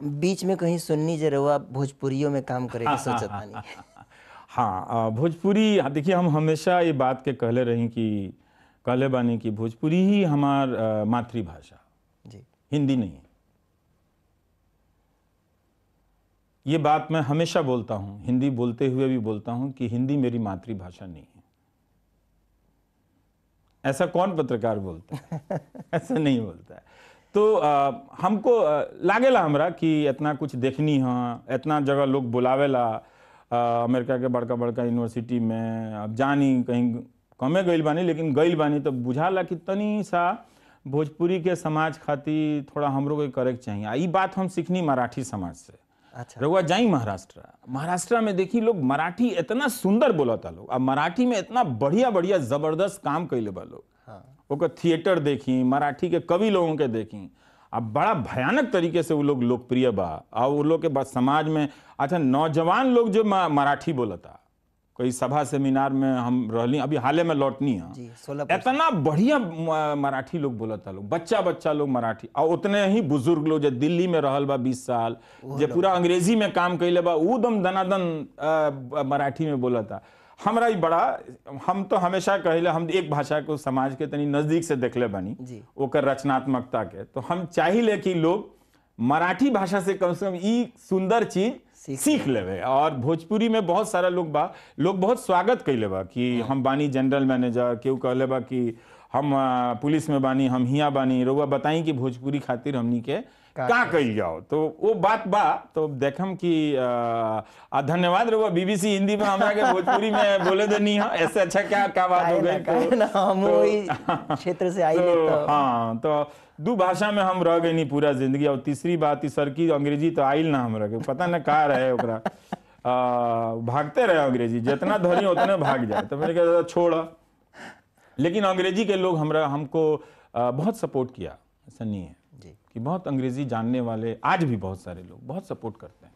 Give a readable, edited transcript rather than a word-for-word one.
बीच में कहीं सुननी जे रहुआ भोजपुरियों में काम करे के सोचत बानी। हाँ, भोजपुरी देखिए, हम हमेशा ये बात के कहले रही कि कहले बानी कि भोजपुरी ही हमार मातृभाषा जी, हिंदी नहीं है। ये बात मैं हमेशा बोलता हूँ, हिंदी बोलते हुए भी बोलता हूँ कि हिंदी मेरी मातृभाषा नहीं है। ऐसा कौन पत्रकार बोलता है? ऐसा नहीं बोलता है। तो हमको लागेला हमरा कि इतना कुछ देखनी है, इतना जगह लोग बुलावेला, अमेरिका के बड़का बड़का यूनिवर्सिटी में अब जानी, कहीं कमे गइल बानी, लेकिन गइल बानी तो बुझाला कि तनी सा भोजपुरी के समाज खातिर थोड़ा हमरो के करे के चाहिए। ई बात हम सीखनी मराठी समाज से। अच्छा। रउआ जाई महाराष्ट्र, महाराष्ट्र में देखी लोग मराठी इतना सुंदर बोलता लोग, अब मराठी में इतना बढ़िया बढ़िया जबरदस्त काम कैले बा लोग। हाँ। ओकर थिएटर देखी, मराठी के कवि लोगों के देखी, अब बड़ा भयानक तरीके से वो लोग लोकप्रिय बा। और वो लोग के बाद समाज में अच्छा नौजवान लोग जो मराठी बोलता, कोई सभा सेमिनार में हम रहली, अभी हाले में लौटनी है, इतना बढ़िया मराठी लोग बोलता लोग, बच्चा बच्चा लोग मराठी, और उतने ही बुजुर्ग लोग जो दिल्ली में रहल बा 20 साल, जो पूरा अंग्रेजी में काम कैले बा, ऊ दम दनादन मराठी में बोलता। हमरा ही बड़ा, हम तो हमेशा कहिले हम एक भाषा को समाज के तनी नज़दीक से देखले बानी, ओकर रचनात्मकता के, तो हम चाहिले कि लोग मराठी भाषा से कम ई सुंदर चीज सीख लेवे। और भोजपुरी में बहुत सारा लोग बा, लोग बहुत स्वागत कैले बा कि हम बानी जनरल मैनेजर, केहू कहले बा कि हम पुलिस में बानी, हम हिया बानी, रउआ बताई कि भोजपुरी खातिर हमनी के का कइल जाओ। तो वो बात बा, तो देखम कि धन्यवाद रउआ बीबीसी हिंदी में हमरा के भोजपुरी में बोले देनी है, ऐसे अच्छा क्या क्या बात हो गई। तो, हम वही क्षेत्र से आई तो हाँ, तो दो भाषा में हम रह गई नहीं पूरा जिंदगी। और तीसरी बात सर की अंग्रेजी तो आइल ना हमरा के, पता ना का रहे ओकरा, भागते रहे अंग्रेजी, जितना धरी उतने भाग जाए, तो मैंने कहा छोड़। लेकिन अंग्रेजी के लोग हमरा हमको बहुत सपोर्ट किया, ऐसा नहीं है कि बहुत अंग्रेजी जानने वाले आज भी बहुत सारे लोग बहुत सपोर्ट करते हैं।